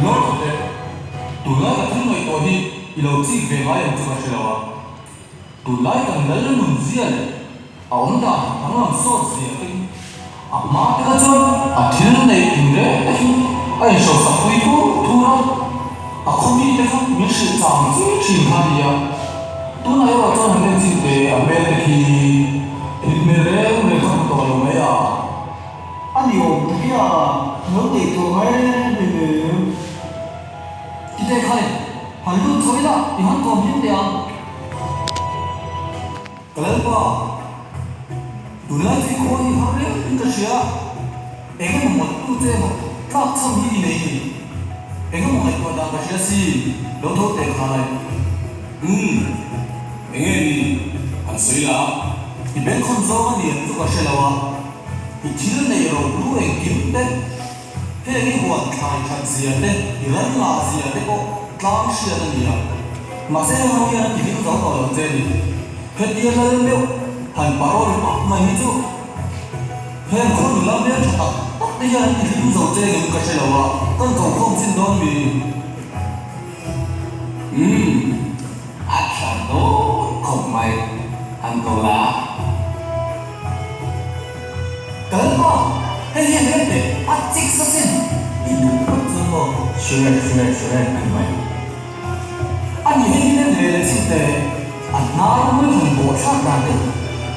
Lord Hote, tunlai ka thil ngaihtuah hi i lo chik ve ngai ang chu ka hre lo a. Tunlai kan lal nun zia leh a awm dan danglam sawt zia te hi a hma te kha chuan a thil neih tin reng te hi a inhrosak pui thur thur a, a khaw mi te kha min hrilh chang chi thin kha a ni a. Tunah erawh chuan han en chin teh a hmel te khi thil hmel reng reng kha hmu tawh lo mai a. A ni awm tak hi a lo ngaihtuah ngai reng reng em? Ti teh khai, han lut chho ila i han kawm hlim teh ang. Ka Lalpa, tunlai chu i khawi hi har reng in ka hria, eng emaw mawlhtu che emaw tlak chham hi i nei ni? Eng emaw ngaihtuah dan ka hria si, lo tho teh khai. Umm, eng nge ni han sawi la? I bengkhawn zawng a ni ang chu ka hre lo a, i thil neih ro hlu engkim te, Heng i huan thlai that zia te, i ran ngah zia te pawh tlang hriat a ni a. Mahse heng ho hian a ti hlim zo tawh lo che ni. Hetia lal meuh han parol pap mai hi chu heng khaw nula hmel tha tak tak te hian an ti hlim zo che ngem ka hre lo a, kan ko khawm chin dawn mi? Umm, a tha dawn khawp mai, han ko la. Ka lalpa, hei hian rem teh, a chik sa sin! I duh phawt chuan maw? Sure, sure, sure a ni mai. A ni hei hi rem ve leh chin teh, a hnar hmul han bawh thlak dan te,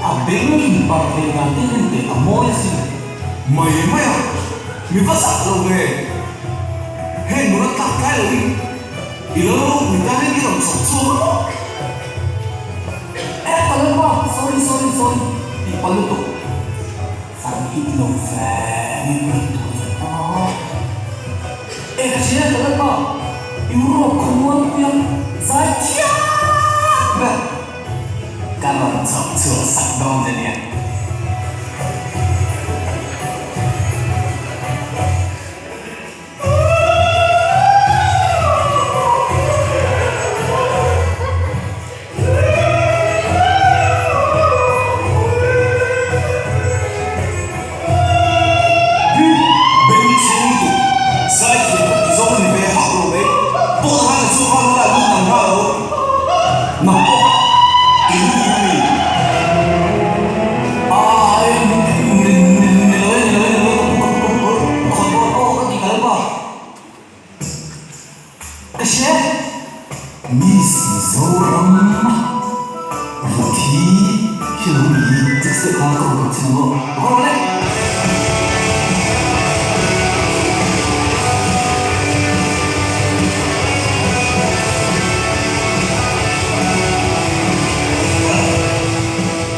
a beng in parh theih dan te rem teh a mawi asin. Mai mai a, mi va zah lo ve. Heng nula tlak tlai lo in i lo ropui tan in i rawn chawp chhuak a maw? E ka lalpa, sorry sorry sorry tih pal lutuk. Fan hit lo ve min rawn tuah leh a. E ka hria ka lalpa, Europe khawmuanpuia zai thiam ber. Ka rawn chawp chhuah sak dawn che nia. Bengchheng lutuk, zaithiam ka tih zawng a ni ve hauh lo mai. Tawt han a chhuak a, nula a lut tam nghal lo. Nang pawh kha i lut i mi. Ai, ni ni lo e, ni lo e, ni lo e, ka pu, ka pu, ka khawn dawn aw ka ti kal pa. Ka hria e. Miss Mizoram Ruthi hi lo ni chik se kha ka rawn chhin ang aw. Ka rawn le.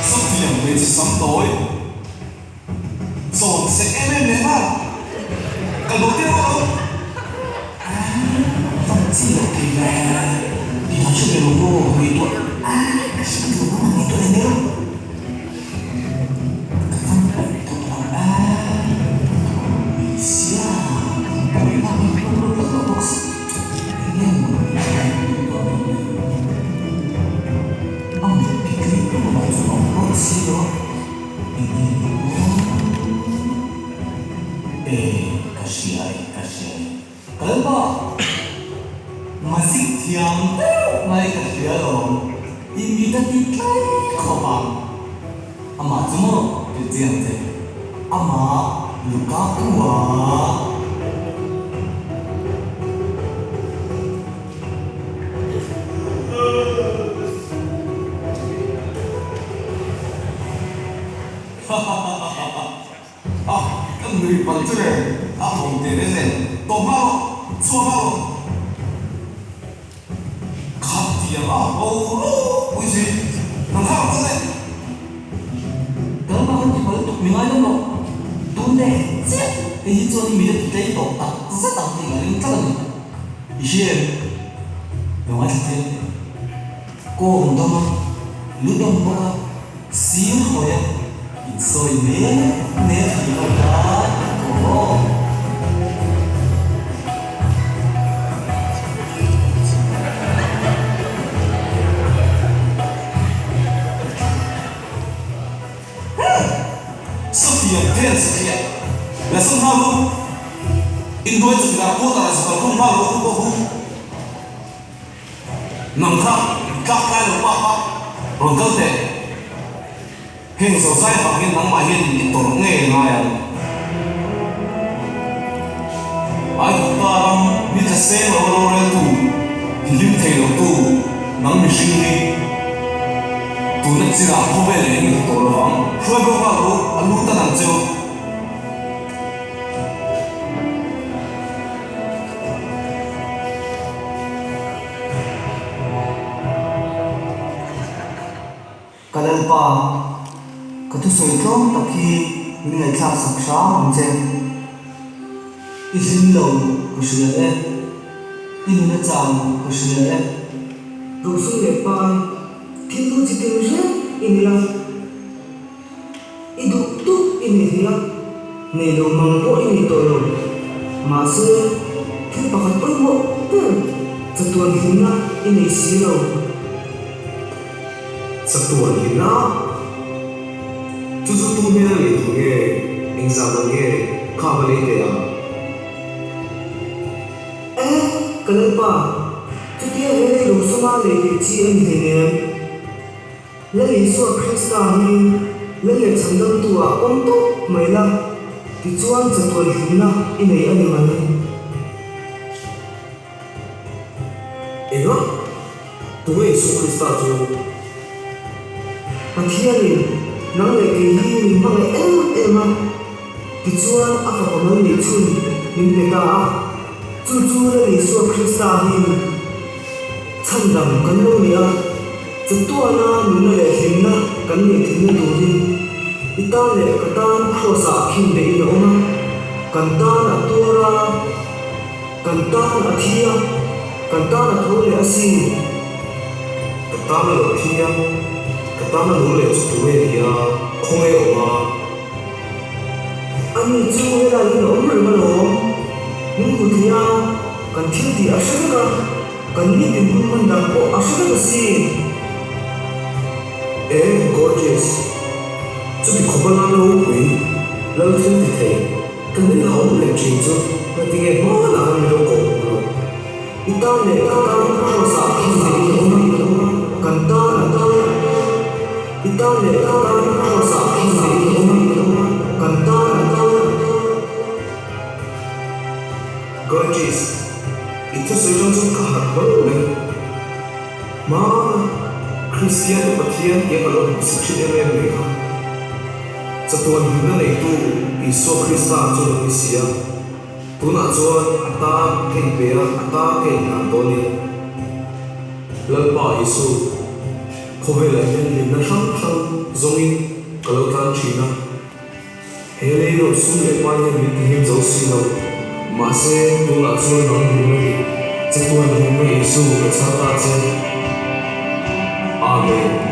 Sawtiang hmeichhe sam tawi zawn sek em em leh nghal ka duh tir vak lo. Van chi loh thei ve tih han hre ve lo maw ngaihtuah ka hre lo maw ngaihtuah leh mai rawh ka van peih tawh lo ni sia buaina hi hlawk hlawk hlawk hlawk bawk si enge maw ni ngaihtuah mai mai a mit ti tlei hlawk ah chuan a awm bawk si lo a enge maw e ka hria e ka hria e. Kalpa, Masik thiam deuh mai ka hria alawm, i mit a ti tlai khawp ang. Amah chu maw ti chiang che, amah Lukaku a. Hahahaha. A, ka nui palh chu le, a awm teh reng nen, tawp hma rawh, chhuak hma rawh. Khat tiang a ho ropui si, nang kha rawn kal leh. Kal hma khan ti palh tuk mi ngai dam rawh, tun leh chiah hei hi chuan i mit a ti tlei tawh tak zet ang tih ka ring tlat a ni. I hria em? Lo ngaithla chiang teh. Kawng dam a, lu dam bawk a, sir hawi a, insawi mek mek thei lo kha aw. Sawtiang vel satliah la sawm nghal u. Inhnuai chawpilh ah quarter ah zu kalkhawm nghal rawh u pawh hu. Nang kha tlak tlai lo pa kha rawn kal teh. Heng zozai vang hian nangmah hian i tawrh ngei ngai ang. Aigupta ram ni tla seng lo a roreltu, ti hlim thei lotu nang mihring hi tuna chinah khawvel eng i hmu tawh lo vang. Hruai bo nghal rawh u, a lu tan ang cheu. Ka Lalpa, ka thusawi tlawm tak hi min ngaihthlak sak hram ang che. I hlim lo ka hria e, i nun a chau ka hria e. Rosum leh pai, thil duh chi tin reng i ni a. I duh tuk i nei thei a, nei lo mang pawh i nei tawh lo. Mahse, thil pakhat pawimawh ber chatuan hlimna i nei si lo. Chatuan hlimna? Chu chu tu hmel a lei tur nge? Engzah man nge kha va lei teh ang? E, ka Lalpa, chutia he lei rosama lei theih chi a ni hleinem. Lal Isua Krista hi Lal leh Chhandamtu ah pawm tawp mai la, tichuan chatuan hlimna i nei a ni mai. Enga? Tunge Isua Krista chu? Pathianin nang leh kei hi min hmangaih em em a, tichuan a fapa mal neih chhun min pe ta a, chu chu Lal Isua Krista hi a ni. Chhandam kan lo ni a, chatuana nunna leh hlimna kan neih theihna turin i tan leh ka tan Kraws-ah khin behin a awm a, kan tan a tuar a, kan tan a thi a, kan tan a tho leh asin. Ka tan a lo thi a, ka tan a nung leh chu tunge ni a, khawnge awm a? Ani chu helai hian a awm reng alawm, min hmu thei a, kan thil tih a hre vek a. Kan nitin hun hman dan pawh a hre vek asin. E gorgeous. Chuti khawp a lal ropui, lal thil ti thei, ka hnena awm reng thin chu ngatinge hmanah khan min lo kawh hmuh loh. I tan leh ka tan kraws ah khin leh in awm a, kan tan a tan. I tan leh ka tan kraws ah khin leh in awm a, kan tan a tan. Gorgeous. I thusawi ṭang chuan ka harh hlawl mai. Hmana Kristiante Pathian tia ka lo hmuhsit ṭhin em em mai kha. Chatuan hlimna neitu Isua Krista chu lo ni si a, tunah chuan a tan ka inpe a, a tan ka inhlan dawn ni. Lalpa Isu, khawvelah hian hlimna hrang hrang zawngin ka lo tlan ṭhin a. He lei lo sum leh pai hian min tihlim zo si lo. Mahse, tunah chuan nang hlimna dik, chatuan hlimna Isu ka chhar ta che. Amen.